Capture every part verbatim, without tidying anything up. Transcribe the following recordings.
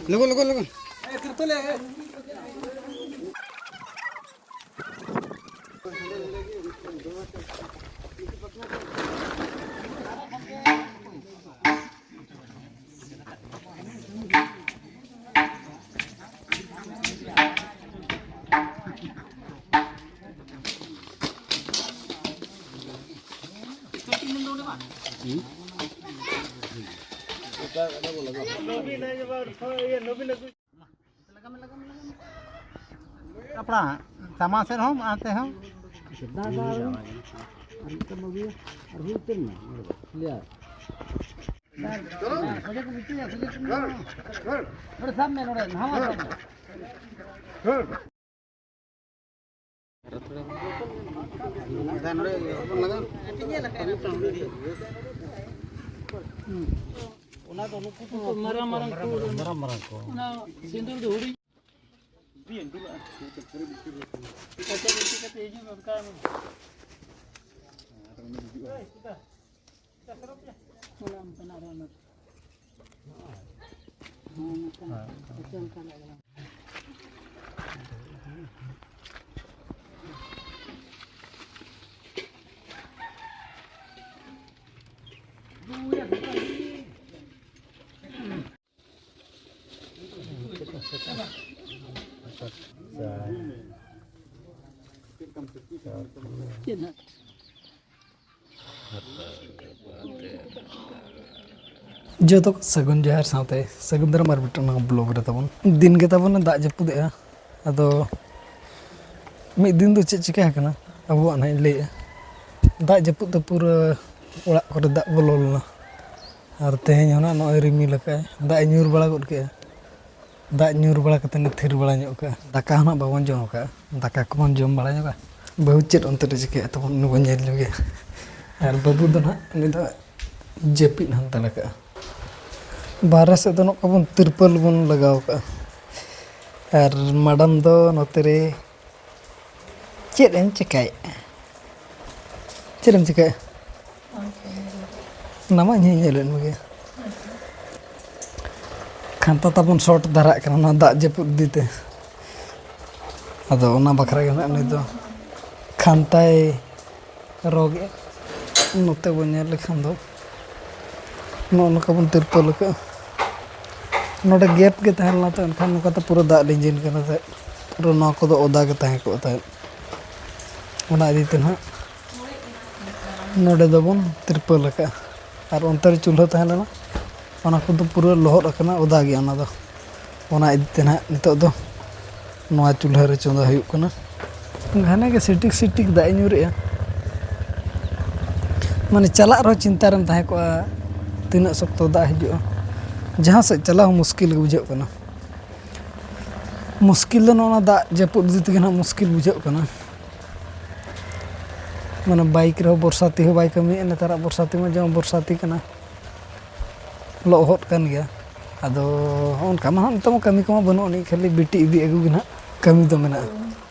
ᱞᱚᱜᱚᱱ, ᱞᱚᱜᱚᱱ, ᱞᱚᱜᱚᱱ᱾ ᱠᱟᱯᱲᱟ, ᱥᱟᱢᱟᱝ ᱥᱮᱫ ᱦᱚᱸ, ᱦᱟᱱᱛᱮ ᱦᱚᱸ᱾ ᱫᱟ, ᱫᱟ, ᱟᱨ ᱢᱤᱫᱴᱮᱱ ᱟᱹᱜᱩᱭᱟ᱾ ᱟᱨ ᱦᱩᱭ ᱩᱛᱟᱹᱨ ᱮᱱᱟ, ᱱᱚᱰᱮ ᱫᱚ᱾ ᱠᱞᱤᱭᱟᱨ᱾ ᱥᱚᱡᱷᱮ ᱠᱚ ᱵᱤᱪᱟᱹᱨᱟ, ᱥᱚᱡᱷᱮ ᱠᱚ ᱧᱟᱢᱟ᱾ ᱱᱚᱰᱮ ᱥᱟᱵ ᱢᱮ, ᱱᱚᱰᱮ, ᱱᱟᱣᱟ ᱥᱟᱵ ᱢᱮ᱾ ᱚᱱᱟ ᱫᱚ ᱱᱩᱠᱩ ᱠᱚ ᱢᱟᱨᱟᱝ ᱢᱟᱨᱟᱝ ᱠᱚ᱾ ᱢᱟᱨᱟᱝ ᱢᱟᱨᱟᱝ ᱠᱚ᱾ ᱚᱱᱟ ᱥᱤᱸᱫᱩᱨ ᱫᱚ ᱦᱩᱰᱤᱧ᱾ ᱟᱪᱪᱷᱟ, ᱵᱤᱱᱛᱤ ᱠᱟᱛᱮ ᱦᱤᱡᱩᱜ ᱢᱮ, ᱚᱱᱠᱟ ᱢᱮ᱾ ᱚᱱᱟ ᱚᱱᱠᱟᱱᱟᱜ ᱨᱮ ᱚᱱᱟ᱾ ᱦᱮᱸ, ᱚᱱᱠᱟᱱᱟᱜ ᱨᱮ᱾ ᱪᱮᱫ ᱦᱟᱸᱜ? ᱡᱚᱛᱚ ᱠᱚ ᱥᱟᱹᱜᱩᱱ ᱡᱚᱦᱟᱨ ᱥᱟᱶᱛᱮ ᱥᱟᱹᱜᱩᱱ ᱫᱟᱨᱟᱢ ᱟᱨ ᱢᱤᱫᱴᱟᱝ ᱱᱟᱣᱟ ᱵᱞᱚᱜ ᱨᱮ ᱛᱟᱵᱚᱱ᱾ ᱫᱤᱱ ᱜᱮ ᱛᱟᱵᱚᱱ ᱫᱟᱜ ᱡᱟᱹᱯᱩᱫᱮᱜᱼᱟ᱾ ᱟᱫᱚ ᱢᱤᱫ ᱫᱤᱱ ᱫᱚ ᱪᱮᱫ ᱪᱤᱠᱟᱹ ᱟᱠᱟᱱᱟ ᱟᱵᱚᱣᱟᱜ ᱱᱟᱦᱟᱜ ᱤᱧ ᱞᱟᱹᱭᱮᱜᱼᱟ᱾ ᱫᱟᱜ ᱡᱟᱹᱯᱩᱫ ᱫᱚ ᱯᱩᱨᱟᱹ ᱚᱲᱟᱜ ᱠᱚᱨᱮ ᱫᱟᱜ ᱵᱚᱞᱚ ᱞᱮᱱᱟ᱾ ᱟᱨ ᱛᱮᱦᱮᱧ ᱦᱚᱸ ᱱᱟᱜ ᱱᱚᱜᱼᱚᱭ ᱨᱤᱢᱤᱞ ᱟᱠᱟᱫᱼᱟᱭ, ᱫᱟᱜ ᱮ ᱧᱩᱨ ᱵᱟᱲᱟ ᱜᱚᱫ ᱠᱮᱜᱼᱟ᱾ ᱫᱟᱜ ᱧᱩᱨ ᱵᱟᱲᱟ ᱠᱟᱛᱮ ᱞᱮ ᱛᱷᱤᱨ ᱵᱟᱲᱟ ᱧᱚᱜ ᱠᱟᱜᱼᱟ᱾ ᱫᱟᱠᱟ ᱦᱚᱸ ᱱᱟᱜ ᱵᱟᱵᱚᱱ ᱡᱚᱢ ᱟᱠᱟᱫᱼᱟ, ᱫᱟᱠᱟ ᱠᱚᱵᱚᱱ ᱡᱚᱢ ᱵᱟᱲᱟ ᱧᱚᱜᱟ᱾ ᱵᱟᱹᱦᱩ ᱪᱮᱫ ᱚᱱᱛᱮ ᱨᱮ ᱪᱤᱠᱟᱹᱭᱮᱫ ᱛᱟᱵᱚᱱ, ᱩᱱᱤ ᱵᱚᱱ ᱧᱮᱞ ᱧᱚᱜᱮᱭᱟ᱾ ᱟᱨ ᱵᱟᱹᱵᱩ ᱫᱚ ᱱᱟᱜ ᱩᱱᱤ ᱫᱚ ᱡᱟᱹᱯᱤᱫ ᱦᱟᱛᱟᱲ ᱠᱟᱜᱼᱟ᱾ ᱵᱟᱦᱨᱮ ᱥᱮᱫ ᱫᱚ ᱱᱚᱜᱼᱚ ᱵᱚᱱ ᱛᱤᱨᱯᱚᱞ ᱵᱚᱱ ᱞᱟᱜᱟᱣ ᱠᱟᱜᱼᱟ᱾ ᱟᱨ ᱢᱟᱰᱟᱢ ᱫᱚ ᱱᱚᱛᱮ ᱨᱮ ᱪᱮᱫ ᱮᱢ ᱪᱮᱠᱟᱭᱮᱫᱼᱟ? ᱪᱮᱫ ᱮᱢ ᱪᱮᱠᱟᱭᱮᱫᱼᱟ? ᱚᱱᱟ ᱢᱟ ᱤᱧ ᱦᱚᱸᱧ ᱧᱮᱞᱮᱫ ᱢᱮᱜᱮ᱾ ᱦᱟᱱᱛᱮ ᱛᱟᱵᱚᱱ ᱥᱚᱨᱴ ᱫᱷᱟᱨᱟᱜ ᱠᱟᱱᱟ ᱚᱱᱟ ᱫᱟᱜ ᱡᱟᱹᱯᱩᱫ ᱤᱫᱤ ᱛᱮ᱾ ᱟᱫᱚ ᱚᱱᱟ ᱵᱟᱠᱷᱨᱟ ᱜᱮ ᱱᱟᱜ ᱱᱩᱭ ᱫᱚ ᱠᱷᱟᱱᱛᱟᱭ ᱨᱚᱜᱮ᱾ ᱱᱚᱛᱮ ᱵᱚᱱ ᱧᱮᱞ ᱞᱮᱠᱷᱟᱱ ᱫᱚ ᱱᱚᱜᱼᱚ ᱱᱚᱝᱠᱟ ᱵᱚᱱ ᱛᱤᱨᱯᱚᱞ ᱟᱠᱟᱫᱼᱟ᱾ ᱱᱚᱰᱮ ᱜᱮᱯ ᱜᱮ ᱛᱟᱦᱮᱸ ᱞᱮᱱᱟ ᱛᱚ, ᱮᱱᱠᱷᱟᱱ ᱱᱚᱝᱠᱟ ᱛᱮ ᱯᱩᱨᱟᱹ ᱫᱟᱜ ᱞᱤᱸᱡᱤᱱ ᱠᱟᱱᱟ ᱛᱟᱦᱮᱸᱫ᱾ ᱯᱩᱨᱟᱹ ᱱᱚᱣᱟ ᱠᱚᱫᱚ ᱚᱫᱟ ᱜᱮ ᱛᱟᱦᱮᱸ ᱠᱚᱜᱼᱟ ᱛᱟᱦᱮᱸᱫ᱾ ᱚᱱᱟ ᱤᱫᱤ ᱛᱮ ᱱᱟᱦᱟᱜ ᱱᱚᱰᱮ ᱫᱚᱵᱚᱱ ᱛᱤᱨᱯᱚᱞ ᱟᱠᱟᱫᱼᱟ᱾ ᱟᱨ ᱚᱱᱛᱮ ᱨᱮ ᱪᱩᱞᱦᱟᱹ ᱛᱟᱦᱮᱸ ᱞᱮᱱᱟ, ᱚᱱᱟ ᱠᱚᱫᱚ ᱯᱩᱨᱟᱹ ᱞᱚᱦᱚᱫ ᱟᱠᱟᱱᱟ, ᱚᱫᱟ ᱜᱮᱭᱟ ᱚᱱᱟ ᱫᱚ᱾ ᱚᱱᱟ ᱤᱫᱤ ᱛᱮ ᱱᱟᱦᱟᱜ ᱱᱤᱛᱚᱜ ᱫᱚ ᱱᱚᱣᱟ ᱪᱩᱞᱦᱟᱹ ᱨᱮ ᱪᱚᱸᱫᱟ ᱦᱩᱭᱩᱜ ᱠᱟᱱᱟ᱾ ᱜᱷᱟᱱᱮ ᱜᱮ ᱥᱤᱴᱤᱠ ᱥᱤᱴᱤᱠ ᱫᱟᱜ ᱮ ᱧᱩᱨᱮᱜᱼᱟ᱾ ᱢᱟᱱᱮ ᱪᱟᱞᱟᱜ ᱨᱮᱦᱚᱸ ᱪᱤᱱᱛᱟ ᱨᱮᱢ ᱛᱟᱦᱮᱸ ᱠᱚᱜᱼᱟ, ᱛᱤᱱᱟᱹᱜ ᱥᱚᱠᱛᱚ ᱫᱟᱜ ᱦᱤᱡᱩᱜᱼᱟ᱾ ᱡᱟᱦᱟᱸ ᱥᱮᱫ ᱪᱟᱞᱟᱣ ᱦᱚᱸ ᱢᱩᱥᱠᱤᱞ ᱜᱮ ᱵᱩᱡᱷᱟᱹᱜ ᱠᱟᱱᱟ᱾ ᱢᱩᱥᱠᱤᱞ ᱫᱚ ᱱᱚᱜᱼᱚ ᱱᱟ ᱫᱟᱜ ᱡᱟᱹᱯᱩᱫ ᱤᱫᱤ ᱛᱮᱜᱮ ᱱᱟᱦᱟᱜ ᱢᱩᱥᱠᱤᱞ ᱵᱩᱡᱷᱟᱹᱜ ᱠᱟᱱᱟ᱾ ᱢᱟᱱᱮ ᱵᱟᱭᱤᱠ ᱨᱮᱦᱚᱸ ᱵᱚᱨᱥᱟᱛᱤ ᱦᱚᱸ ᱵᱟᱭ ᱠᱟᱹᱢᱤᱭᱮᱫᱼᱟ᱾ ᱱᱮᱛᱟᱨᱟᱜ ᱵᱚᱨᱥᱟᱛᱤ ᱢᱟ ᱡᱮᱢᱚᱱ ᱵᱚᱨᱥᱟᱛᱤ ᱠᱟᱱᱟ, ᱞᱚᱦᱚᱫ ᱠᱟᱱ ᱜᱮᱭᱟ᱾ ᱟᱫᱚ ᱚᱱᱠᱟ ᱢᱟ ᱦᱟᱸᱜ ᱱᱤᱛᱚᱜ ᱢᱟ ᱠᱟᱹᱢᱤ ᱠᱚᱢᱟ ᱵᱟᱹᱱᱩᱜ ᱟᱹᱱᱤᱡ, ᱠᱷᱟᱹᱞᱤ ᱵᱤᱴᱤ ᱤᱫᱤ ᱟᱹᱜᱩ ᱜᱮ ᱱᱟᱦᱟᱜ ᱠᱟᱹᱢᱤ ᱫᱚ ᱢᱮᱱᱟᱜᱼᱟ᱾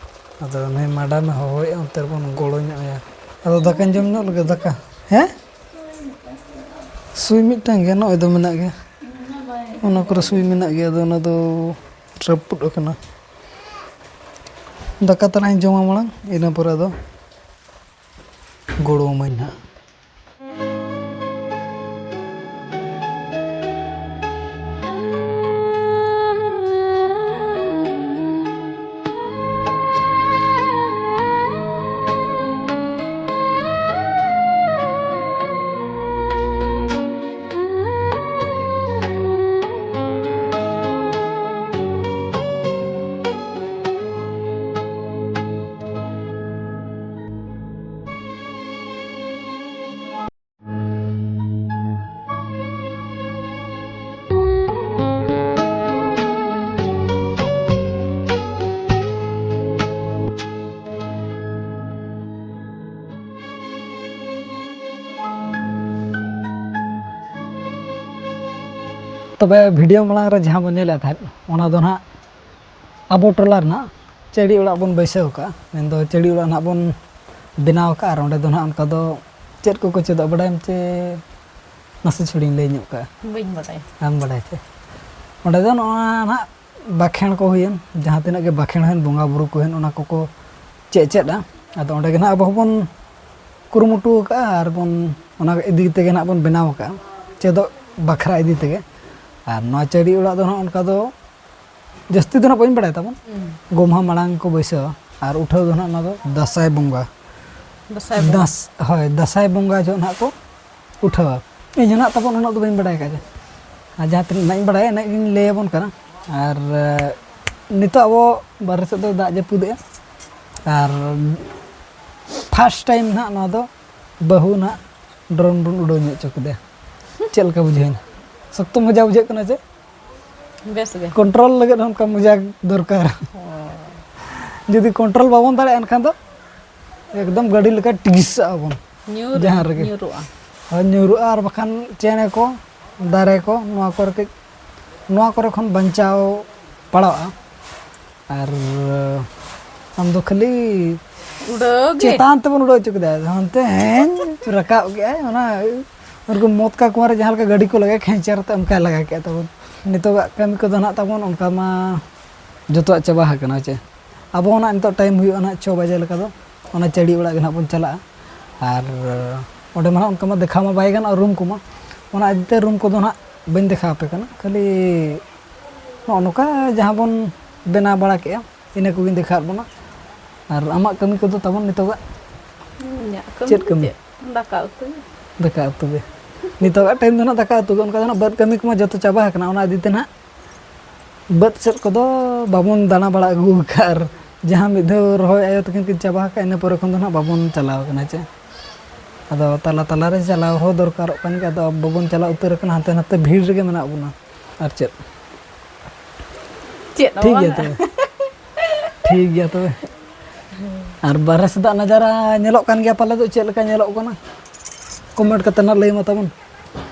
ᱟᱫᱚ ᱱᱩᱭ ᱢᱟᱰᱟᱢᱮ ᱦᱚᱦᱚᱭᱮᱫᱼᱟ, ᱚᱱᱛᱮ ᱨᱮᱵᱚᱱ ᱜᱚᱲᱚ ᱧᱚᱜ ᱟᱭᱟ᱾ ᱟᱫᱚ ᱫᱟᱠᱟᱧ ᱡᱚᱢ ᱧᱚᱜ ᱞᱮᱜᱮ, ᱫᱟᱠᱟ᱾ ᱦᱮᱸ? ᱥᱩᱭ ᱢᱤᱫᱴᱟᱝ ᱜᱮ ᱱᱚᱜᱼᱚᱭ ᱫᱚ ᱢᱮᱱᱟᱜ ᱜᱮᱭᱟ, ᱚᱱᱟ ᱠᱚᱨᱮ ᱥᱩᱭ ᱢᱮᱱᱟᱜ ᱜᱮᱭᱟ, ᱟᱫᱚ ᱚᱱᱟ ᱫᱚ ᱨᱟᱹᱯᱩᱫ ᱟᱠᱟᱱᱟ᱾ ᱫᱟᱠᱟ ᱛᱟᱞᱟᱝ ᱡᱚᱢᱟ ᱢᱟᱲᱟᱝ, ᱤᱱᱟᱹ ᱯᱚᱨᱮ ᱟᱫᱚ ᱜᱚᱲᱚ ᱟᱹᱢᱟᱹᱧ ᱱᱟᱦᱟᱜ᱾ ᱛᱚᱵᱮ ᱵᱷᱤᱰᱤᱭᱳ ᱢᱟᱲᱟᱝ ᱨᱮ ᱡᱟᱦᱟᱸ ᱵᱚᱱ ᱧᱮᱞᱮᱫ ᱛᱟᱦᱮᱸᱫ, ᱚᱱᱟ ᱫᱚ ᱱᱟᱦᱟᱜ ᱟᱵᱚ ᱴᱚᱞᱟ ᱨᱮᱱᱟᱜ ᱪᱟᱹᱲᱤ ᱚᱲᱟᱜ ᱵᱚᱱ ᱵᱟᱹᱭᱥᱟᱹᱣ ᱟᱠᱟᱫᱼᱟ, ᱢᱮᱱᱫᱚ ᱪᱟᱹᱲᱤ ᱚᱲᱟᱜ ᱱᱟᱦᱟᱜ ᱵᱚᱱ ᱵᱮᱱᱟᱣ ᱟᱠᱟᱫᱼᱟ᱾ ᱟᱨ ᱚᱸᱰᱮ ᱫᱚ ᱱᱟᱦᱟᱜ ᱚᱱᱠᱟ ᱫᱚ ᱪᱮᱫ ᱠᱚᱠᱚ ᱪᱮᱫᱚᱜ, ᱵᱟᱰᱟᱭᱟᱢ ᱪᱮ? ᱱᱟᱥᱮ ᱪᱷᱩᱲᱤᱧ ᱞᱟᱹᱭ ᱧᱚᱜ ᱠᱟᱜᱼᱟ᱾ ᱵᱟᱹᱧ ᱵᱟᱰᱟᱭᱟ᱾ ᱟᱢ ᱵᱟᱰᱟᱭ ᱛᱮ? ᱚᱸᱰᱮ ᱫᱚ ᱱᱚᱣᱟ ᱱᱟᱦᱟᱜ ᱵᱟᱠᱷᱮᱬ ᱠᱚ ᱦᱩᱭᱮᱱ, ᱡᱟᱦᱟᱸ ᱛᱤᱱᱟᱹᱜ ᱜᱮ ᱵᱟᱠᱷᱮᱬ ᱦᱩᱭᱮᱱ, ᱵᱚᱸᱜᱟ ᱵᱩᱨᱩ ᱠᱚ ᱦᱩᱭᱮᱱ, ᱚᱱᱟ ᱠᱚᱠᱚ ᱪᱮᱫ ᱪᱮᱫᱼᱟ᱾ ᱟᱫᱚ ᱚᱸᱰᱮ ᱜᱮ ᱱᱟᱦᱟᱜ ᱟᱵᱚ ᱦᱚᱸᱵᱚᱱ ᱠᱩᱨᱩᱢᱩᱴᱩ ᱟᱠᱟᱫᱼᱟ ᱟᱨ ᱵᱚᱱ ᱚᱱᱟ ᱤᱫᱤ ᱛᱮᱜᱮ ᱱᱟᱦᱟᱜ ᱵᱚᱱ ᱵᱮᱱᱟᱣ ᱟᱠᱟᱫᱼᱟ, ᱪᱮᱫᱚᱜ ᱵᱟᱠᱷᱨᱟ ᱤᱫᱤ ᱛᱮᱜᱮ᱾ ᱟᱨ ᱱᱚᱣᱟ ᱪᱟᱹᱲᱤ ᱚᱲᱟᱜ ᱫᱚ ᱱᱟᱦᱟᱜ ᱚᱱᱠᱟ ᱫᱚ ᱡᱟᱹᱥᱛᱤ ᱫᱚ ᱱᱟᱦᱟᱜ ᱵᱟᱹᱧ ᱵᱟᱲᱟᱭ ᱛᱟᱵᱚᱱ᱾ ᱦᱩᱸ᱾ ᱜᱚᱢᱦᱟ ᱢᱟᱲᱟᱝ ᱠᱚ ᱵᱟᱹᱭᱥᱟᱹᱣᱟ ᱟᱨ ᱩᱴᱷᱟᱹᱣ ᱫᱚ ᱱᱟᱦᱟᱜ ᱚᱱᱟ ᱫᱚ ᱫᱟᱸᱥᱟᱭ ᱵᱚᱸᱜᱟ᱾ ᱫᱟᱸᱥᱟᱭ ᱵᱚᱸᱜᱟ᱾ ᱫᱟᱸᱥ-, ᱦᱳᱭ, ᱫᱟᱸᱥᱟᱭ ᱵᱚᱸᱜᱟ ᱡᱚᱦᱚᱜ ᱱᱟᱦᱟᱜ ᱠᱚ ᱩᱴᱷᱟᱹᱣᱟ᱾ ᱤᱧ ᱦᱚᱸ ᱱᱟᱦᱟᱜ ᱛᱟᱵᱚᱱ ᱩᱱᱟᱹᱜ ᱫᱚ ᱵᱟᱹᱧ ᱵᱟᱲᱟᱭ ᱟᱠᱟᱫᱼᱟ ᱡᱮ, ᱟᱨ ᱡᱟᱦᱟᱸ ᱛᱤᱱᱟᱹᱜ ᱱᱟᱦᱟᱜ ᱤᱧ ᱵᱟᱲᱟᱭᱟ ᱤᱱᱟᱹᱜ ᱜᱤᱧ ᱞᱟᱹᱭ ᱟᱵᱚᱱ ᱠᱟᱱᱟ᱾ ᱟᱨ ᱮ, ᱱᱤᱛᱚᱜ ᱟᱵᱚ ᱵᱟᱨᱦᱮ ᱥᱮᱫ ᱫᱚ ᱫᱟᱜ ᱡᱟᱹᱯᱩᱫᱮᱜᱼᱟ, ᱟᱨ first time ᱱᱟᱦᱟᱜ ᱱᱚᱣᱟ ᱫᱚ ᱵᱟᱹᱦᱩ ᱱᱟᱦᱟᱜ ᱰᱨᱳᱱ ᱵᱚᱱ ᱩᱰᱟᱹᱣ ᱧᱚᱜ ᱦᱚᱪᱚ ᱠᱮᱫᱮᱭᱟ᱾ ᱪᱮᱫ ᱞᱮᱠᱟ ᱵᱩᱡᱷᱟᱹᱣᱮᱱᱟ? ᱥᱚᱠᱛᱚ ᱢᱚᱡᱟ ᱵᱩᱡᱷᱟᱹᱜ ᱠᱟᱱᱟ ᱪᱮ? ᱵᱮᱥ ᱜᱮ᱾ ᱠᱚᱱᱴᱨᱳᱞ ᱞᱟᱹᱜᱤᱫ ᱦᱚᱸ ᱚᱱᱠᱟ ᱢᱚᱡᱟ ᱫᱚᱨᱠᱟᱨ᱾ ᱚ᱾ ᱡᱩᱫᱤ ᱠᱚᱱᱴᱨᱳᱞ ᱵᱟᱵᱚᱱ ᱫᱟᱲᱮᱭᱟᱜᱼᱟ ᱮᱱᱠᱷᱟᱱ ᱫᱚ ᱮᱠᱫᱚᱢ ᱜᱟᱹᱰᱤ ᱞᱮᱠᱟ ᱴᱤᱜᱤᱥᱟᱜ ᱟᱵᱚᱱ᱾ ᱧᱩᱨ, ᱡᱟᱦᱟᱸ ᱨᱮᱜᱮ᱾ ᱧᱩᱨᱩᱜᱼᱟ᱾ ᱦᱳᱭ, ᱧᱩᱨᱩᱜᱼᱟ, ᱟᱨ ᱵᱟᱠᱷᱟᱱ ᱪᱮᱬᱮ ᱠᱚ, ᱫᱟᱨᱮ ᱠᱚ, ᱱᱚᱣᱟ ᱠᱚᱨᱮ ᱠᱟᱹᱡ, ᱱᱚᱣᱟ ᱠᱚᱨᱮ ᱠᱷᱚᱱ ᱵᱟᱧᱪᱟᱣ ᱯᱟᱲᱟᱜᱼᱟ᱾ ᱟᱨ ᱟᱢ ᱫᱚ ᱠᱷᱟᱹᱞᱤ ᱩᱰᱟᱹᱣ ᱜᱮ᱾ ᱪᱮᱛᱟᱱ ᱛᱮᱵᱚᱱ ᱩᱰᱟᱹᱣ ᱦᱚᱪᱚ ᱠᱮᱫᱟ, ᱦᱟᱱᱛᱮ ᱦᱮᱸ ᱨᱟᱠᱟᱵ ᱠᱮᱜᱼᱟᱭ, ᱚᱱᱟ ᱩᱱᱠᱩ ᱢᱚᱛ ᱠᱟ ᱠᱩᱣᱟᱹ ᱨᱮ ᱡᱟᱦᱟᱸ ᱞᱮᱠᱟ ᱜᱟᱹᱰᱤ ᱠᱚ ᱞᱟᱜᱟᱭᱟ, ᱠᱷᱮᱧᱪᱟᱨ ᱛᱮ ᱚᱱᱠᱟᱭ ᱞᱟᱜᱟ ᱠᱮᱜᱼᱟ ᱛᱟᱵᱚᱱ᱾ ᱱᱤᱛᱚᱜᱟᱜ ᱠᱟᱹᱢᱤ ᱠᱚᱫᱚ ᱱᱟᱦᱟᱜ ᱛᱟᱵᱚᱱ ᱚᱱᱠᱟ ᱢᱟ ᱡᱚᱛᱚᱣᱟᱜ ᱪᱟᱵᱟ ᱟᱠᱟᱱᱟ ᱪᱮ᱾ ᱟᱵᱚ ᱱᱟᱦᱟᱜ ᱱᱤᱛᱚᱜ ᱴᱟᱭᱤᱢ ᱦᱩᱭᱩᱜᱼᱟ ᱱᱟᱦᱟᱜ ᱪᱷᱚ ᱵᱟᱡᱮ ᱞᱮᱠᱟ ᱫᱚ, ᱚᱱᱟ ᱪᱟᱹᱲᱤ ᱚᱲᱟᱜ ᱜᱮ ᱱᱟᱦᱟᱜ ᱵᱚᱱ ᱪᱟᱞᱟᱜᱼᱟ᱾ ᱟᱨ ᱚᱸᱰᱮ ᱢᱟ ᱱᱟᱦᱟᱜ ᱚᱱᱠᱟ ᱢᱟ ᱫᱮᱠᱷᱟᱣ ᱢᱟ ᱵᱟᱭ ᱜᱟᱱᱚᱜᱼᱟ ᱨᱩᱢ ᱠᱚᱢᱟ, ᱚᱱᱟ ᱤᱫᱤ ᱛᱮ ᱨᱩᱢ ᱠᱚᱫᱚ ᱱᱟᱦᱟᱜ ᱵᱟᱹᱧ ᱫᱮᱠᱷᱟᱣ ᱟᱯᱮ ᱠᱟᱱᱟ᱾ ᱠᱷᱟᱹᱞᱤ ᱱᱚᱜᱼᱚ ᱱᱚᱝᱠᱟ ᱡᱟᱦᱟᱸ ᱵᱚᱱ ᱵᱮᱱᱟᱣ ᱵᱟᱲᱟ ᱠᱮᱜᱼᱟ, ᱤᱱᱟᱹ ᱠᱚᱜᱮᱧ ᱫᱮᱠᱷᱟᱣᱟᱫ ᱵᱚᱱᱟ᱾ ᱟᱨ ᱟᱢᱟᱜ ᱠᱟᱹᱢᱤ ᱠᱚᱫᱚ ᱛᱟᱵᱚᱱ ᱱᱤᱛᱚᱜᱟᱜ? ᱤᱧᱟᱹᱜ ᱠᱟᱹᱢᱤ ᱪᱮᱫ ᱫᱚ ᱠᱟᱹᱢᱤ? ᱪᱮᱫ? ᱫᱟᱠᱟ ᱩᱛᱩ᱾ ᱫᱟᱠᱟ ᱩᱛᱩ ᱜᱮ᱾ ᱱᱤᱛᱚᱜᱟᱜ ᱴᱟᱭᱤᱢ ᱫᱚ ᱱᱟᱦᱟᱜ ᱫᱟᱠᱟ ᱩᱛᱩ ᱜᱮ, ᱚᱱᱠᱟ ᱫᱚ ᱱᱟᱦᱟᱜ ᱵᱟᱹᱫᱽ ᱠᱟᱹᱢᱤ ᱠᱚᱢᱟ ᱡᱚᱛᱚ ᱪᱟᱵᱟ ᱟᱠᱟᱱᱟ, ᱚᱱᱟ ᱤᱫᱤ ᱛᱮ ᱱᱟᱦᱟᱜ ᱵᱟᱹᱫᱽ ᱥᱮᱫ ᱠᱚᱫᱚ ᱵᱟᱵᱚᱱ ᱫᱟᱬᱟ ᱵᱟᱲᱟ ᱟᱹᱜᱩ ᱟᱠᱟᱫᱼᱟ᱾ ᱟᱨ ᱡᱟᱦᱟᱸ ᱢᱤᱫ ᱫᱷᱟᱣ ᱨᱚᱦᱚᱭ ᱟᱭᱳ ᱛᱟᱹᱠᱤᱱ ᱠᱤᱱ ᱪᱟᱵᱟ ᱟᱠᱟᱫ, ᱤᱱᱟᱹ ᱯᱚᱨᱮ ᱠᱷᱚᱱ ᱫᱚ ᱱᱟᱦᱟᱜ ᱵᱟᱵᱚᱱ ᱪᱟᱞᱟᱣ ᱟᱠᱟᱱᱟ ᱪᱮ᱾ ᱟᱫᱚ ᱛᱟᱞᱟ ᱛᱟᱞᱟ ᱨᱮ ᱪᱟᱞᱟᱣ ᱦᱚᱸ ᱫᱚᱨᱠᱟᱨᱚᱜ ᱠᱟᱱ ᱜᱮᱭᱟ, ᱟᱫᱚ ᱵᱟᱵᱚᱱ ᱪᱟᱞᱟᱣ ᱩᱛᱟᱹᱨ ᱟᱠᱟᱱᱟ, ᱦᱟᱱᱛᱮ ᱱᱟᱛᱮ ᱵᱷᱤᱲ ᱨᱮᱜᱮ ᱢᱮᱱᱟᱜ ᱵᱚᱱᱟ᱾ ᱟᱨ ᱪᱮᱫ? ᱪᱮᱫ ᱦᱚᱸ ᱴᱷᱤᱠ ᱜᱮᱭᱟ ᱵᱟᱝᱟ᱾ ᱛᱚᱵᱮ᱾ ᱴᱷᱤᱠ ᱜᱮᱭᱟ ᱛᱚᱵᱮ᱾ ᱟᱨ ᱵᱟᱨᱦᱮ ᱥᱮᱫᱟᱜ ᱱᱟᱡᱟᱨᱟ ᱧᱮᱞᱚᱜ ᱠᱟᱱ ᱜᱮᱭᱟ ᱯᱟᱞᱮ ᱫᱚ, ᱪᱮᱫ ᱞᱮᱠᱟ ᱧᱮᱞᱚᱜ ᱠᱟᱱᱟ? ᱠᱚᱢᱮᱱᱴ ᱠᱟᱛᱮ ᱱᱟᱜ ᱞᱟᱹᱭ ᱢᱟ ᱛᱟᱵᱚᱱ᱾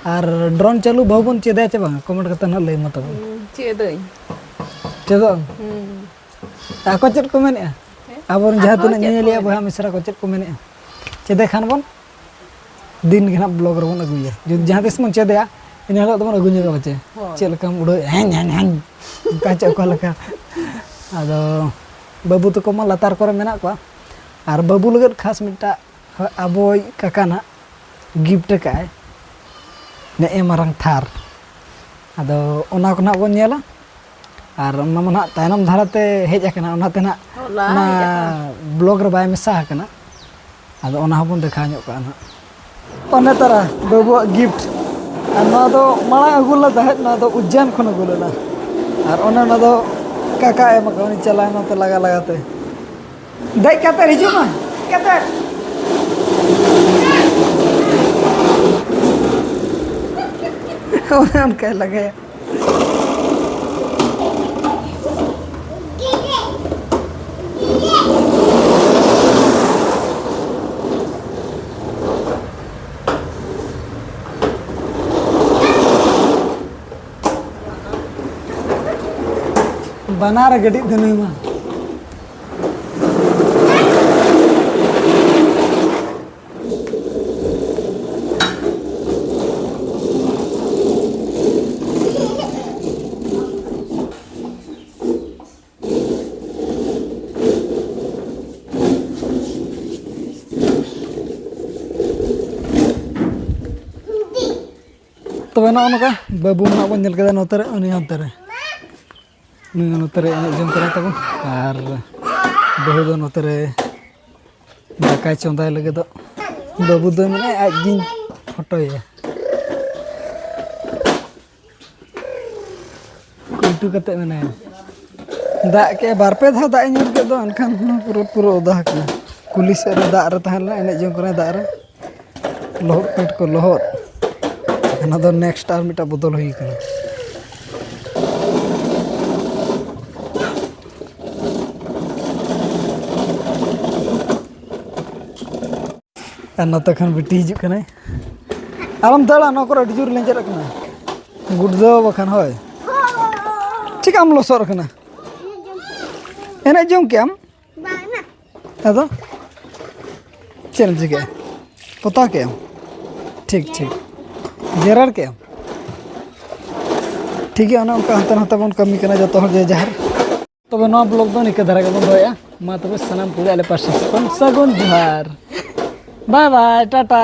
ᱟᱨ ᱰᱨᱳᱱ ᱪᱟᱹᱞᱩ ᱵᱟᱹᱦᱩ ᱵᱚᱱ ᱪᱮᱫᱟ ᱪᱮ ᱵᱟᱝᱟ? ᱠᱚᱢᱮᱱᱴ ᱠᱟᱛᱮ ᱱᱟᱜ ᱞᱟᱹᱭ ᱢᱟ ᱛᱟᱵᱚᱱ᱾ ᱦᱩᱸ, ᱪᱮᱫᱟᱹᱧ᱾ ᱪᱮᱫᱚᱜ ᱟᱢ? ᱦᱩᱸ᱾ ᱟᱠᱚ ᱪᱮᱫ ᱠᱚ ᱢᱮᱱᱮᱜᱼᱟ? ᱦᱮᱸ? ᱟᱵᱚᱨᱮᱱ ᱡᱟᱦᱟᱸ ᱟᱠᱚ ᱛᱤᱱᱟᱹᱜ ᱪᱮᱫ ᱠᱚ ᱧᱮᱧᱮᱞᱤᱭᱟᱹ ᱢᱮᱱᱮᱜᱼᱟ? ᱵᱚᱭᱦᱟ ᱢᱤᱥᱨᱟ ᱠᱚ ᱪᱮᱫ ᱠᱚ ᱢᱮᱱᱮᱜᱼᱟ? ᱪᱮᱫᱮ ᱠᱷᱟᱱ ᱵᱚᱱ ᱫᱤᱱ ᱜᱮ ᱱᱟᱜ ᱵᱞᱚᱜ ᱨᱮᱵᱚᱱ ᱟᱹᱜᱩᱭᱟ᱾ ᱡᱩᱫᱤ ᱡᱟᱦᱟᱸ ᱛᱤᱥ ᱵᱚᱱ ᱪᱮᱫᱮᱜᱼᱟ, ᱤᱱᱟᱹ ᱦᱤᱞᱳᱜ ᱫᱚᱵᱚᱱ ᱟᱹᱜᱩ ᱧᱚᱜᱟ ᱯᱟᱪᱮ᱾ ᱦᱳᱭ᱾ ᱪᱮᱫ ᱞᱮᱠᱟᱢ ᱩᱰᱟᱹᱣ, ᱦᱮᱸ, ᱦᱮᱸ, ᱦᱮᱸ, ᱚᱱᱠᱟ ᱪᱮ ᱚᱠᱟ ᱞᱮᱠᱟ᱾ ᱟᱫᱚ ᱵᱟᱹᱵᱩ ᱛᱟᱠᱚ ᱢᱟ ᱞᱟᱛᱟᱨ ᱠᱚᱨᱮ ᱢᱮᱱᱟᱜ ᱠᱚᱣᱟ, ᱟᱨ ᱵᱟᱹᱵᱩ ᱞᱟᱹᱜᱤᱫ ᱠᱷᱟᱥ ᱢᱤᱫᱴᱟᱜ ᱟᱵᱚᱭᱤᱡ ᱠᱟᱠᱟ ᱱᱟᱜ gift ᱟᱠᱟᱫᱼᱟᱭ, ᱱᱮᱜᱼᱮ ᱢᱟᱨᱟᱝ ᱛᱷᱟᱨ᱾ ᱟᱫᱚ ᱚᱱᱟ ᱠᱚ ᱱᱟᱜ ᱵᱚᱱ ᱧᱮᱞᱟ, ᱟᱨ ᱚᱱᱟ ᱢᱟ ᱱᱟᱜ ᱛᱟᱭᱱᱚᱢ ᱫᱷᱟᱨᱟᱛᱮ ᱦᱮᱡ ᱟᱠᱟᱱᱟ, ᱚᱱᱟᱛᱮ ᱱᱟᱜ ᱦᱚᱞᱟ ᱚᱱᱟ ᱦᱮᱡ ᱟᱠᱟᱱᱟ᱾ Vlog ᱨᱮ ᱵᱟᱭ ᱢᱮᱥᱟ ᱟᱠᱟᱱᱟ᱾ ᱟᱫᱚ ᱚᱱᱟ ᱦᱚᱸᱵᱚᱱ ᱫᱮᱠᱷᱟᱣ ᱧᱚᱜ ᱠᱟᱜᱼᱟ ᱱᱟᱜ᱾ ᱚᱱᱮ ᱛᱟᱨᱟ ᱵᱟᱹᱵᱩᱣᱟᱜ gift᱾ ᱟᱨ ᱱᱚᱣᱟ ᱫᱚ ᱢᱟᱲᱟᱝ ᱟᱹᱜᱩ ᱞᱮᱱ ᱛᱟᱦᱮᱸᱫ, ᱱᱚᱣᱟ ᱫᱚ ᱩᱡᱡᱮᱱ ᱠᱷᱚᱱ ᱟᱹᱜᱩ ᱞᱮᱱᱟ᱾ ᱟᱨ ᱚᱱᱮ ᱚᱱᱟ ᱫᱚ ᱠᱟᱠᱟ ᱮᱢ ᱟᱠᱟᱫ, ᱩᱱᱤ ᱪᱟᱞᱟᱣ ᱮᱱᱟ ᱛᱮ ᱞᱟᱜᱟ ᱞᱟᱜᱟ ᱛᱮ᱾ ᱫᱮᱡ ᱠᱟᱛᱮ ᱦᱤᱡᱩᱜ ᱢᱮ᱾ ᱠᱟᱛᱮ᱾ ᱚᱱᱮ ᱚᱱᱠᱟᱭ ᱞᱟᱜᱟᱭᱟ᱾ ᱵᱟᱱᱟᱨ ᱜᱟᱹᱰᱤ ᱫᱚ ᱱᱩᱭ ᱢᱟ᱾ ᱛᱚᱵᱮ ᱱᱚᱜᱼᱚ ᱱᱚᱝᱠᱟ ᱵᱟᱹᱵᱩ ᱱᱟᱦᱟᱜ ᱵᱚᱱ ᱧᱮᱞ ᱠᱮᱫᱟ ᱱᱚᱛᱮ ᱨᱮ, ᱩᱱᱤ ᱦᱚᱸ ᱚᱱᱛᱮ ᱨᱮ᱾ ᱱᱩᱭ ᱦᱚᱸ ᱱᱚᱛᱮ ᱨᱮ ᱮᱱᱮᱡ ᱡᱚᱝ ᱠᱟᱱᱟᱭ ᱛᱟᱵᱚᱱ, ᱟᱨ ᱵᱟᱹᱦᱩ ᱫᱚ ᱱᱚᱛᱮ ᱨᱮ ᱫᱟᱠᱟᱭ ᱪᱚᱸᱫᱟᱭ ᱞᱟᱹᱜᱤᱫᱚᱜ᱾ ᱵᱟᱹᱵᱩ ᱫᱚ ᱢᱮᱱᱟᱭ ᱟᱡ ᱜᱤᱧ ᱯᱷᱳᱴᱳᱭᱟ᱾ ᱠᱩᱞᱴᱩ ᱠᱟᱛᱮ ᱢᱮᱱᱟᱭᱟ᱾ ᱫᱟᱜ ᱠᱮᱫ, ᱵᱟᱨ ᱯᱮ ᱫᱷᱟᱣ ᱫᱟᱜ ᱮ ᱧᱩᱨ ᱠᱮᱫ ᱫᱚ, ᱮᱱᱠᱷᱟᱱ ᱯᱩᱨᱟᱹ, ᱯᱩᱨᱟᱹ ᱚᱫᱟ ᱟᱠᱟᱱᱟ᱾ ᱠᱩᱞᱦᱤ ᱥᱮᱫ ᱨᱮ ᱫᱟᱜ ᱨᱮ ᱛᱟᱦᱮᱸ ᱞᱮᱱᱟ, ᱮᱱᱮᱡ ᱡᱚᱝ ᱠᱟᱱᱟᱭ ᱫᱟᱜ ᱨᱮ᱾ ᱞᱚᱦᱚᱫ ᱯᱮᱱᱴ ᱠᱚ ᱞᱚᱦᱚᱫ᱾ ᱚᱱᱟ ᱫᱚ next ᱟᱨ ᱢᱤᱫᱴᱟᱝ ᱵᱚᱫᱚᱞ ᱦᱩᱭ ᱠᱟᱱᱟ᱾ ᱟᱨ ᱱᱚᱛᱮ ᱠᱷᱚᱱ ᱵᱤᱴᱤ ᱦᱤᱡᱩᱜ ᱠᱟᱱᱟᱭ᱾ ᱟᱞᱚᱢ ᱫᱟᱹᱲᱟ, ᱱᱚᱣᱟ ᱠᱚᱨᱮ ᱟᱹᱰᱤ ᱡᱳᱨ ᱞᱮᱸᱡᱮᱫ ᱟᱠᱟᱱᱟ᱾ ᱜᱩᱰ ᱫᱚ ᱵᱟᱠᱷᱟᱱ, ᱦᱳᱭ᱾ ᱪᱮᱠᱟᱢ ᱞᱚᱥᱚᱫ ᱟᱠᱟᱱᱟ? ᱮᱱᱮᱡ ᱡᱚᱝ ᱠᱮᱜ ᱟᱢ? ᱵᱟᱝᱟ᱾ ᱟᱫᱚ ᱪᱮᱫ ᱮᱢ ᱪᱤᱠᱟᱹᱭᱟ? ᱯᱚᱛᱟᱣ ᱠᱮᱜ ᱟᱢ? ᱴᱷᱤᱠ, ᱴᱷᱤᱠ᱾ ᱡᱮᱨᱮᱲ ᱠᱮᱜ ᱟᱢ? ᱴᱷᱤᱠ ᱜᱮᱭᱟ, ᱚᱱᱮ ᱚᱱᱠᱟ ᱦᱟᱱᱛᱮ ᱱᱟᱛᱮ ᱵᱚᱱ ᱠᱟᱹᱢᱤ ᱠᱟᱱᱟ ᱡᱚᱛᱚ ᱦᱚᱲ ᱡᱮ ᱡᱟᱦᱟᱨ᱾ ᱛᱚᱵᱮ ᱱᱚᱣᱟ ᱵᱞᱚᱜ ᱫᱚ ᱱᱤᱝᱠᱟᱹ ᱫᱷᱟᱨᱟ ᱜᱮᱵᱚᱱ ᱫᱚᱦᱚᱭᱟ᱾ ᱢᱟ ᱛᱚᱵᱮ ᱥᱟᱱᱟᱢ ᱠᱚᱜᱮ ᱟᱞᱮ ᱯᱟᱥᱴᱟ ᱥᱮᱫ ᱠᱷᱚᱱ ᱥᱟᱹᱜᱩᱱ ᱡᱚᱦᱟᱨ᱾ ᱵᱟᱭ ᱵᱟᱭ, ᱴᱟᱴᱟ᱾